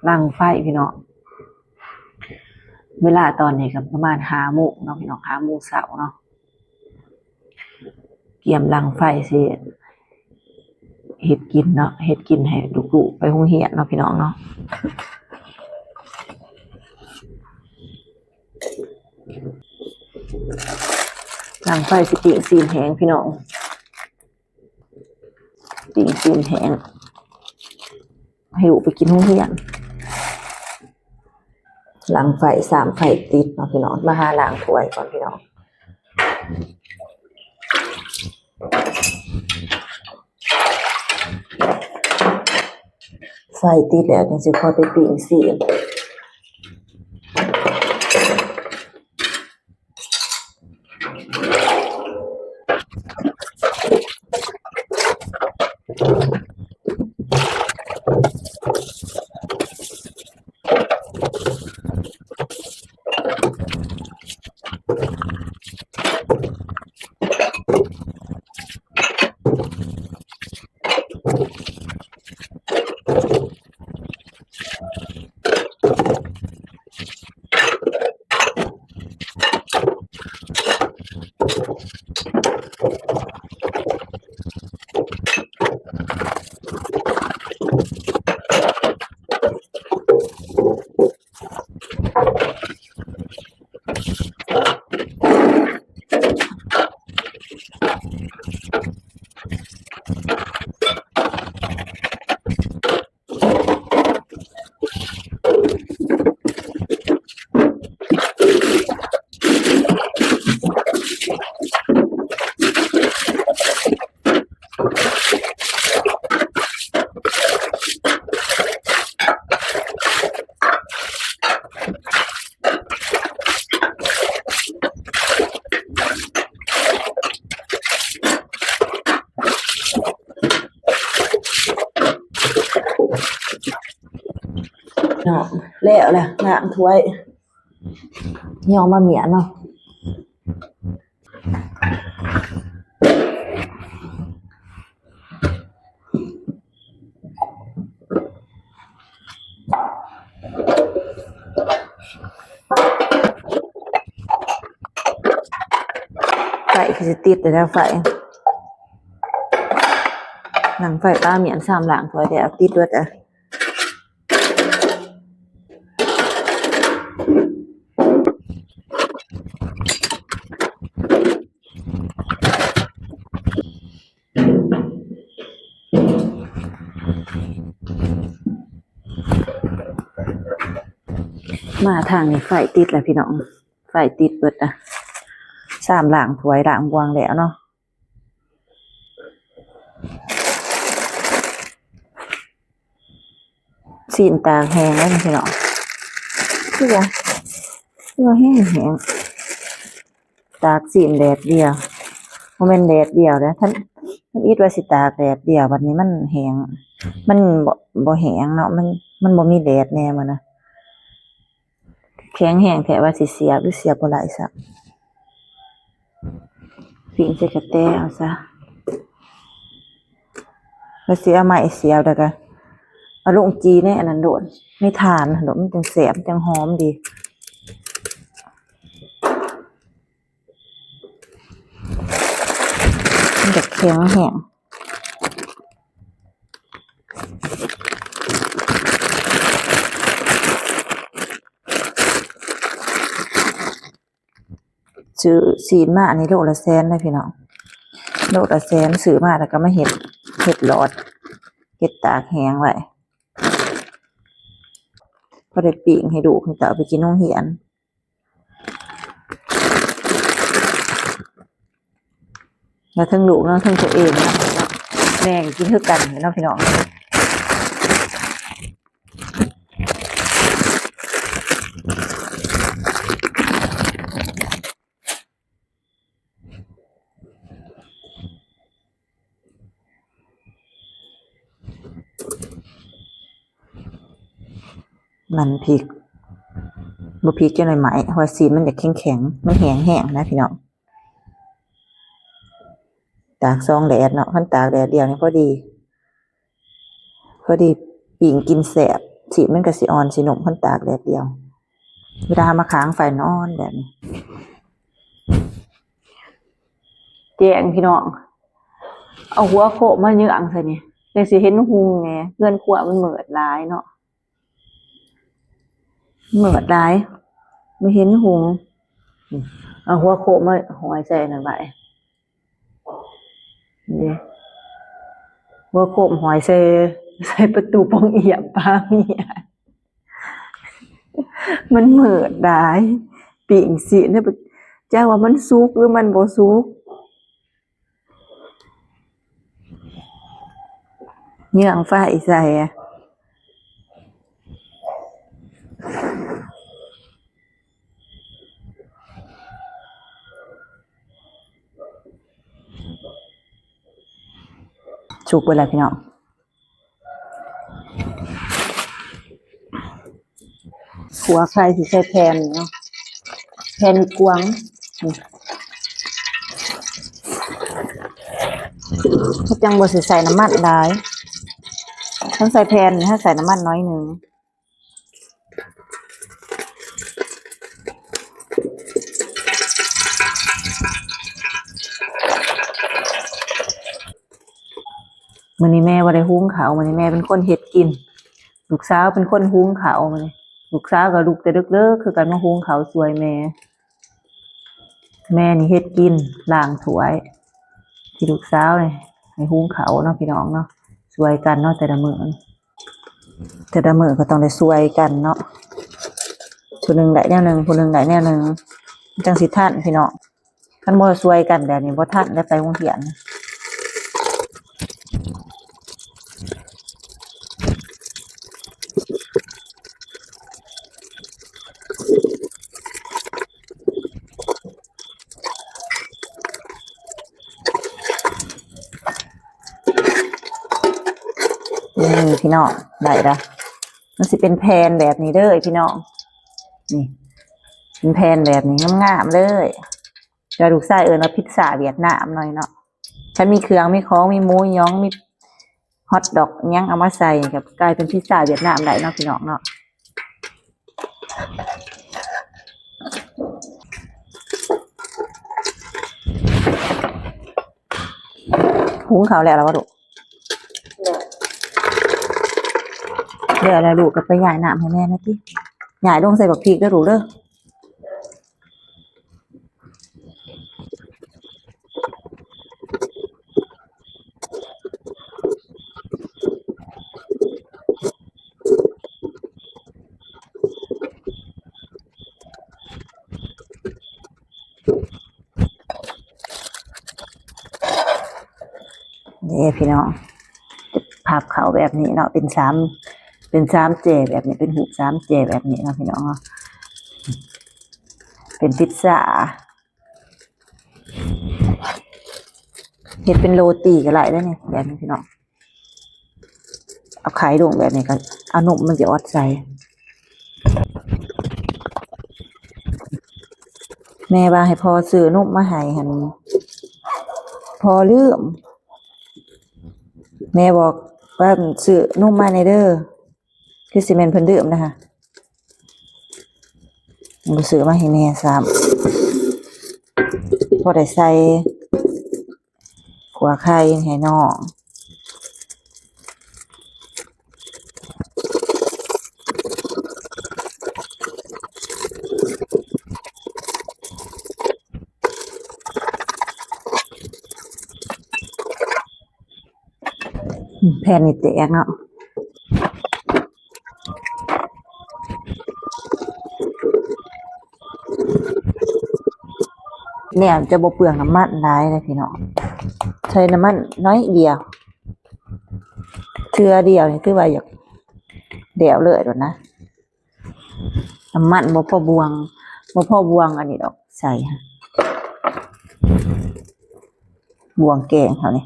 ຫຼັງໄຟພີ່ນ້ອງ. ເວລາຕອນນີ້ກໍປະມານຫ້າໂມງເນາະພີ່ນ້ອງ, ຫ້າໂມງເຊົ້າເນາະ. ກຽມຫຼັງໄຟຊິເຮັດກິນເນາະ, ເຮັດກິນໃຫ້ລູກໆໄປໂຮງຮຽນເນາະພີ່ນ້ອງເນາະ. ຫຼັງໄຟຊິປີ້ງຊີ້ນແຫ້ງພີ່ນ້ອງ, ປີ້ງຊີ້ນແຫ້ງ ໃຫ້ລູກໄປກິນໂຮງຮຽນ. ຫຼັງໄຟ ສາມໄຟຕິດເນາະພີ່ນ້ອງ. ມາຫາລ້າງຖ້ວຍກ່ອນພີ່ນ້ອງ. ໄຟຕິດແລ້ວ ຈັ່ງຊິຄ່ອຍໄປປີ້ງຊີ້ນ. ເນາະ ແລ້ວແຫຼະ ລ້າງຖ້ວຍ ຍ່ອງມາມ້ຽນເນາະ. ໄຟຄືຊິຕິດແລ້ວ ໄຟ ຫຼັງໄຟ ປ້າມ້ຽນຊ້ຳ ລ້າງຖ້ວຍແລ້ວ ຕິດເບິດ ອ່ະ. ມາທາງນີ້ໄຟຕິດແລ້ວພີ່ນ້ອງ, ໄຟຕິດເບິດນະ. ຊາມລ້າງຖ້ວຍລ້າງບ່ວງແລ້ວເນາະ. ຊີ້ນຕາກແຫ້ງແລ້ວພີ່ນ້ອງ, ຄືວ່າ ຄືວ່າແຫ້ງໆ. ຕາກຊີ້ນແດດດຽວ, ບໍ່ແມ່ນແດດດຽວເດ້. ທຳ ທຳອິດວ່າຊິຕາກແດດດຽວ, ບັດນີ້ມັນແຫ້ງ, ມັນບໍ່ ບໍ່ແຫ້ງເນາະ, ມັນ ມັນບໍ່ມີແດດແດ່ມື້ນະ. ແຂງແຮງແທ້, ວ່າຊິສຽບ ຫຼື ສຽບບໍ່ໄດ້ຊ້ຳ. ປີ້ງໃສ່ກະແຕເອົາຊະ. ແລ້ວຊິເອົາໄມ້ສຽບ ແລ້ວກະເອົາລົງຈີ່ໃນອັນນັ້ນໂລດ, ໃນຖ່ານໂລດ, ມັນຈັ່ງແຊບ ມັນຈັ່ງຫອມດີ. ມັນຈະແຂງແຮງ. ຊື້ຊີ້ນມາອັນນີ້ໂລລະແສນເດ້ພີ່ນ້ອງ, ໂລລະແສນ. ຊື້ມາແລ້ວກໍມາເຮັດ ເຮັດຫຼອດ, ເຮັດຕາກແຫ້ງໄວ້ ພໍໄດ້ປີ້ງໃຫ້ລູກໃຫ້ເຕົ້າໄປກິນໂຮງຮຽນ. ແລ້ວເທິງລູກເນາະ ເທິງຕົວເອງເນາະ, ແມ່ກໍກິນຄືກັນເນາະພີ່ນ້ອງ. ມັນພິກ ບໍ່ພິກຈັ່ງໃດໄໝ້, ເພາະວ່າຊີ້ນມັນຈະແຂງໆ ມັນແຫ້ງແຮງນະພີ່ນ້ອງ. ຕາກສອງແດດເນາະ, ຄັນຕາກແດດດຽວນີ້ພໍດີ ພໍດີປີ້ງກິນແຊບ. ຊີ້ນມັນກໍຊິອ່ອນ ຊິນຸ່ມ ຄັນຕາກແດດດຽວ. ເວລາເຮົາມາຄ້າງໄຟນອນແບບນີ້ ແຈ້ງພີ່ນ້ອງ. ເອົາຫົວໂຄມມາເຍືອງໃສ່ນີ້ ຈັ່ງຊິເຫັນຮຸ່ງແດ່. ເຮືອນຄົວມັນມືດຫຼາຍເນາະ ມືດຫຼາຍ ບໍ່ເຫັນຮຸ່ງ. ເອົາຫົວໂຄມມາຫ້ອຍໃສ່ນັ້ນໄວ້. ນີ້ ຫົວໂຄມຫ້ອຍໃສ່ ໃສ່ປະຕູປ່ອງອຽມປາເມຍ. ມັນມືດຫຼາຍ ປີ້ງຊີ້ນ ຈັກວ່າມັນສຸກຫຼືມັນບໍ່ສຸກ. ເຍືອງໄຟໃສ່ ສຸກເບິດແລ້ວພີ່ນ້ອງ. ຂົ້ວໄຂ່ຊິໃສ່ແຜ່ນເນາະ ແຜ່ນກວາງ ເຮົາຈັ່ງບໍ່ຊິໃສ່ນ້ຳມັນຫຼາຍ. ຄັນໃສ່ແຜ່ນນີ້ ເຮົາໃສ່ນ້ຳມັນໜ້ອຍໜຶ່ງ. ມື້ນີ້ແມ່ບໍ່ໄດ້ຫຸງເຂົ້າ ມື້ນີ້ແມ່ເປັນຄົນເຮັດກິນ ລູກສາວເປັນຄົນຫຸງເຂົ້າມື້ນີ້. ລູກສາວກໍລຸກແຕ່ເດິກໆ ຄືກັນ ມາຫຸງເຂົ້າຊ່ວຍແມ່. ແມ່ນີ້ເຮັດກິນ ລ້າງຖ້ວຍ ທີ່ລູກສາວນີ້ໃຫ້ຫຸງເຂົ້າເນາະ ພີ່ນ້ອງເນາະ. ຊ່ວຍກັນເນາະ ແຕ່ລະມື້ ແຕ່ລະມື້ກໍຕ້ອງໄດ້ຊ່ວຍກັນເນາະ ຜູ້ໜຶ່ງໄດ້ແນວໜຶ່ງ ຜູ້ໜຶ່ງໄດ້ແນວໜຶ່ງ ຈັ່ງຊິທັນພີ່ນ້ອງ. ຄັນບໍ່ຊ່ວຍກັນແບບນີ້ ບໍ່ທັນໄດ້ໄປໂຮງຮຽນ. ນີ້ພີ່ນ້ອງ ໄດ້ລະ ມັນຊິເປັນແຜ່ນແບບນີ້ເດີພີ່ນ້ອງ. ນີ້ ເປັນແຜ່ນແບບນີ້ງາມໆເລີຍ. ແຕ່ລູກຊາຍເອີ້ນວ່າພິດຊາຫວຽດນາມໜ້ອຍເນາະ. ຄັນມີເຄື່ອງ ມີຂອງ ມີໝູ ມີຫຍັງ ມີຮອດດອກຫຍັງເອົາມາໃສ່ ກໍກາຍເປັນພິດຊາຫວຽດນາມໄດ້ເນາະ ພີ່ນ້ອງເນາະ. ຫຸງເຂົ້າແລ້ວລະບໍ່ລູກ? ແລ້ວ ແລ້ວລູກກໍໄປຫຍ້າຍນ້ຳໃຫ້ແມ່ແດ່ຕິ. ຫຍ້າຍລົງໃສ່ບັກພິກເດີລູກເດີ. ນີ້ພີ່ນ້ອງ ພັບເຂົ້າແບບນີ້ເນາະ ເປັນສາມ ເປັນສາມແຈແບບນີ້ ເປັນຮູບສາມແຈແບບນີ້ເນາະ ພີ່ນ້ອງເນາະ. ເປັນພິດຊາ ເຮັດເປັນໂຣຕີກໍໄດ້ເດ້ນີ້ ແບບນີ້ພີ່ນ້ອງ. ເອົາໄຂ່ລົງແບບນີ້ກໍເອົານົມມັນຊິອອດໃສ່. ແມ່ວ່າໃຫ້ພໍ່ຊື້ນົມມາໃຫ້ຫັ້ນ ພໍ່ລືມ. ແມ່ບອກວ່າຊື້ນົມມາແດ່ເດີ. ຄືຊິແມ່ນເພິ່ນລືມນະຫະ ບໍ່ຊື້ມາໃຫ້ແມ່ຊ້ຳ. ພໍໄດ້ໃສ່ຂົ້ວໄຂ່ໃຫ້ນ້ອງ. ແຜ່ນນີ້ແຕກເນາະ. ແນວຈະບໍ່ເປືອງນ້ຳມັນຫຼາຍເດ້ພີ່ນ້ອງ ໃສ່ນ້ຳມັນໜ້ອຍດຽວ ເທື່ອດຽວນີ້ຖືວ່າຢາກແລ້ວເລີຍໂດດນະ. ນ້ຳມັນບໍ່ພໍບ່ວງ ບໍ່ພໍບ່ວງອັນນີ້ດອກ ໃສ່ບ່ວງແກງເຮົານີ້.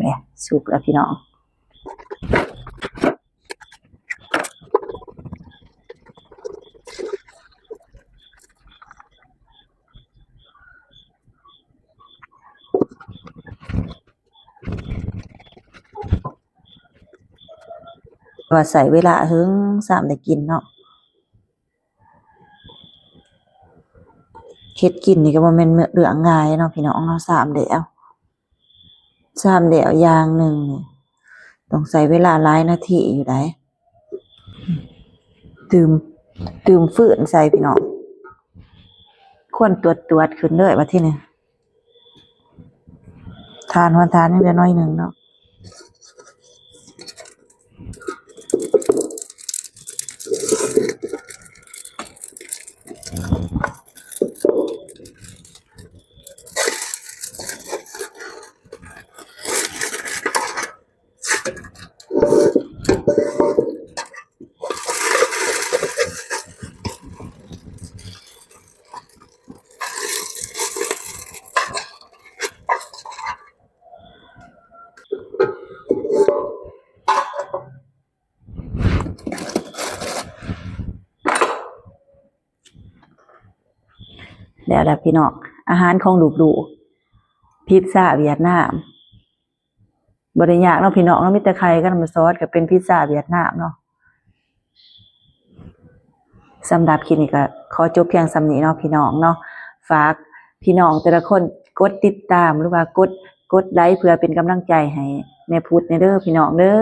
ນີ້ ສຸກແລ້ວພີ່ນ້ອງ. ວ່າໃຊ້ເວລາເຫິງຊ້ຳໄດ້ກິນເນາະ. ເຮັດກິນນີ້ກໍບໍ່ແມ່ນເລື່ອງງ່າຍເນາະພີ່ນ້ອງເນາະ, ຊ້ຳແລ້ວ ຊ້ຳແລ້ວຢ່າງໜຶ່ງນີ້ ຕ້ອງໃຊ້ເວລາຫຼາຍນາທີຢູ່ໃດ໋. ຕື່ມ ຕື່ມຟືນໃສ່ພີ່ນ້ອງ ຄວັນຕວດໆຂຶ້ນເລີຍບັດທີນີ້. ຖ່ານ ຫົວຖ່ານຍັງເຫຼືອໜ້ອຍໜຶ່ງເນາະ. ແລ້ວລະພີ່ນ້ອງ ອາຫານຂອງລູກໆ ພິດຊາຫວຽດນາມ. ບໍ່ໄດ້ຍາກເນາະພີ່ນ້ອງເນາະ, ມີແຕ່ໄຂ່ກັບນ້ຳຊອດກໍເປັນພິດຊາຫວຽດນາມເນາະ. ສຳລັບຄລິບນີ້ກໍຂໍຈົບພຽງສ່ຳນີ້ເນາະພີ່ນ້ອງເນາະ. ຝາກພີ່ນ້ອງແຕ່ລະຄົນກົດຕິດຕາມ ຫຼືວ່າກົດ ກົດໄລ ເພື່ອເປັນກຳລັງໃຈໃຫ້ແມ່ພຸດແດ່ເດີພີ່ນ້ອງເດີ.